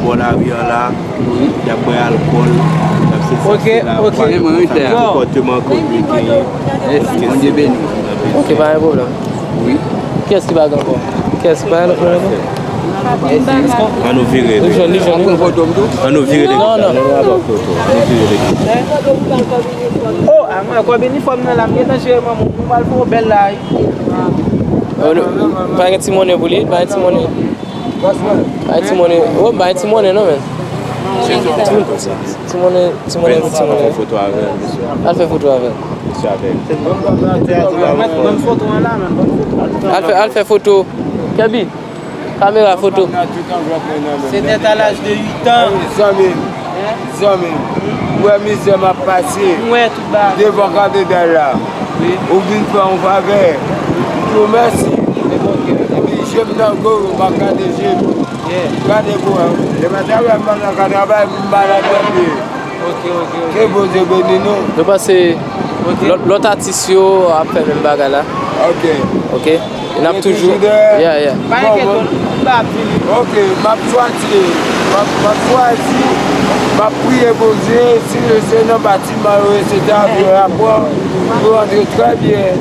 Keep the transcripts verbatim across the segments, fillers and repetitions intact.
Bò lari an la, y ap bwè alkòl, y ap se sa, se la, pa gen konpòteman ke w dwe genyen. Èske Bondye beni. Ok, pa gen pwoblèm. Wi. Kiyès ki pa gen ankò? Kiyès ki pa gen ankò? An nou vire. Li jwenn, li jwenn. An nou vire de kisa. Non, non. An nou vire de kisa. Oh, a mwen, kòb inifòm nan la, m gentan jere manman, m pral fè yon bèl la, wi. Oh, nou, pa gen ti monnen pou li, pa gen ti monnen. Bay ti monnen. Oh, bay ti monnen non, men. Ti monnen, ti monnen, ti monnen. Al fè foto avè l. Al fè, al fè foto. Kèbi, kamera foto. C'était à l'âge de huit ans. Zanmi m, zanmi m, ou wè mizè m ap pase devan katedral la. Ou vin fè yon favè. M di w mèsi. Epi je m nan gwo, m ap gade je m. Gade pou wè. Depi talè m pa nan ka travay, m malad nan pye. Ok, ok, ok. Ke Bondye beni nou. Nou panse lòt, lòt atis yo ap fè menm bagay la. Ok. Ok. E n ap toujou. Yeah, yeah. Pa enkyete w, tout bagay ap vini. Ok, m ap chwazi, m ap, m ap chwazi, m ap priye Bondye, si se nan batiman yo, etsetera, pou yo aprann, pou yo antre trè byen.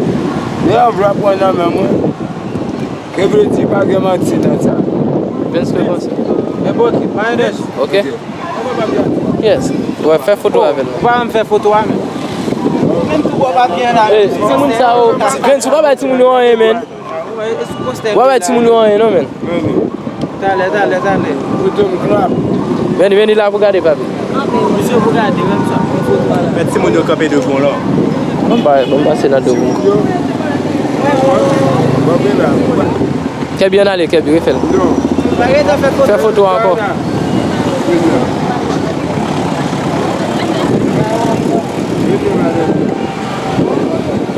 Men anvlòp mwen nan men mwen. Ke vle di pa gen manti nan sa. Vince le konsa. E bon, ki pa endes. Ok. Yes. Wè, fè foto avè l. Ou pa janm fè foto a menm. Menm tou bon papye an la. Hey, timoun sa yo. Vince, ou pa bay timoun yo anyen, men. Ou pa bay timoun yo anyen, non, men. Talè, talè, talè. Foto m klap. Vini, vini la pou gade, papi. Misye pou gade, menm sa. Fè timoun yo kanpe devan w la. Bon, ba, bon, pase nan do pou mwen. Bon, men la. Kèbi, ann ale, Kèbi, refè l. Fè foto a ankò.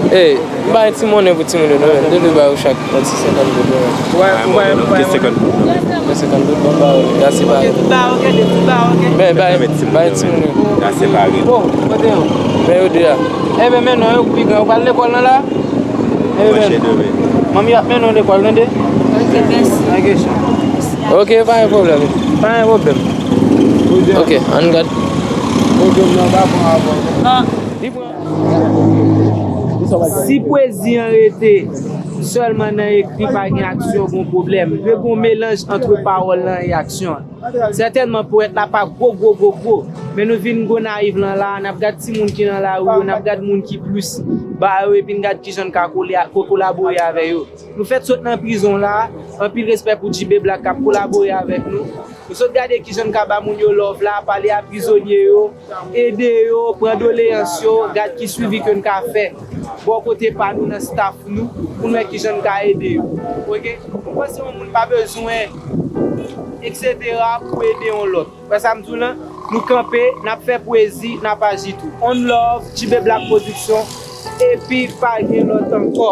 Ey, m bay ti monnen pou timoun yo, non, men. De de ba yo chak. Yon ti senkant goud, non, men. Ou bay, ou bay, ou bay. Gen senkant goud, non. Gen senkant goud, bon, ba yo. Ya separe. Ok, tout ba, ok, tout ba, ok. Men, bay, bay timoun yo. Ya separe. Oh, kote yo? Men yo de a. Enben, men non, yo pi gran. Ou pral lekòl nan la? Manman y ap mennen w lekòl, tande? Ok, mèsi. Ok, pa gen pwoblèm. Pa gen pwoblèm. Ok, ann gad. Si pwezi an rete sèlman nan ekri, pa gen aksyon, gon pwoblèm. Dwe gon melanj ant pawòl lan e aksyon an. Sètènman, powèt la pa gwo, gwo, gwo, gwo. Men nou vin Gonayiv lan la, n ap gad timoun ki nan lari yo, n ap gad moun ki plis ba yo, epi n gad kijan n ka kole a, ko-, kolabore avè yo. Nou fèk sot nan prizon la, anpil respè pou Djibe Black k ap kolabore avèk nou. Nou sot gade kijan n ka ba moun yo love la, pale a prizonye yo, ede yo, pran doleyans yo, gad ki swivi ke n ka fè bò kote pa nou nan staff nou, pou n wè kijan n ka ede yo. Ok? Mwen panse yon moun pa bezwen, etsetera, pou ede yon lòt. Wè sa m di w lan? Nou kanpe, n ap fè pwezi, n ap aji tou. On love, Djibe Black Production, epi pa gen lòt ankò.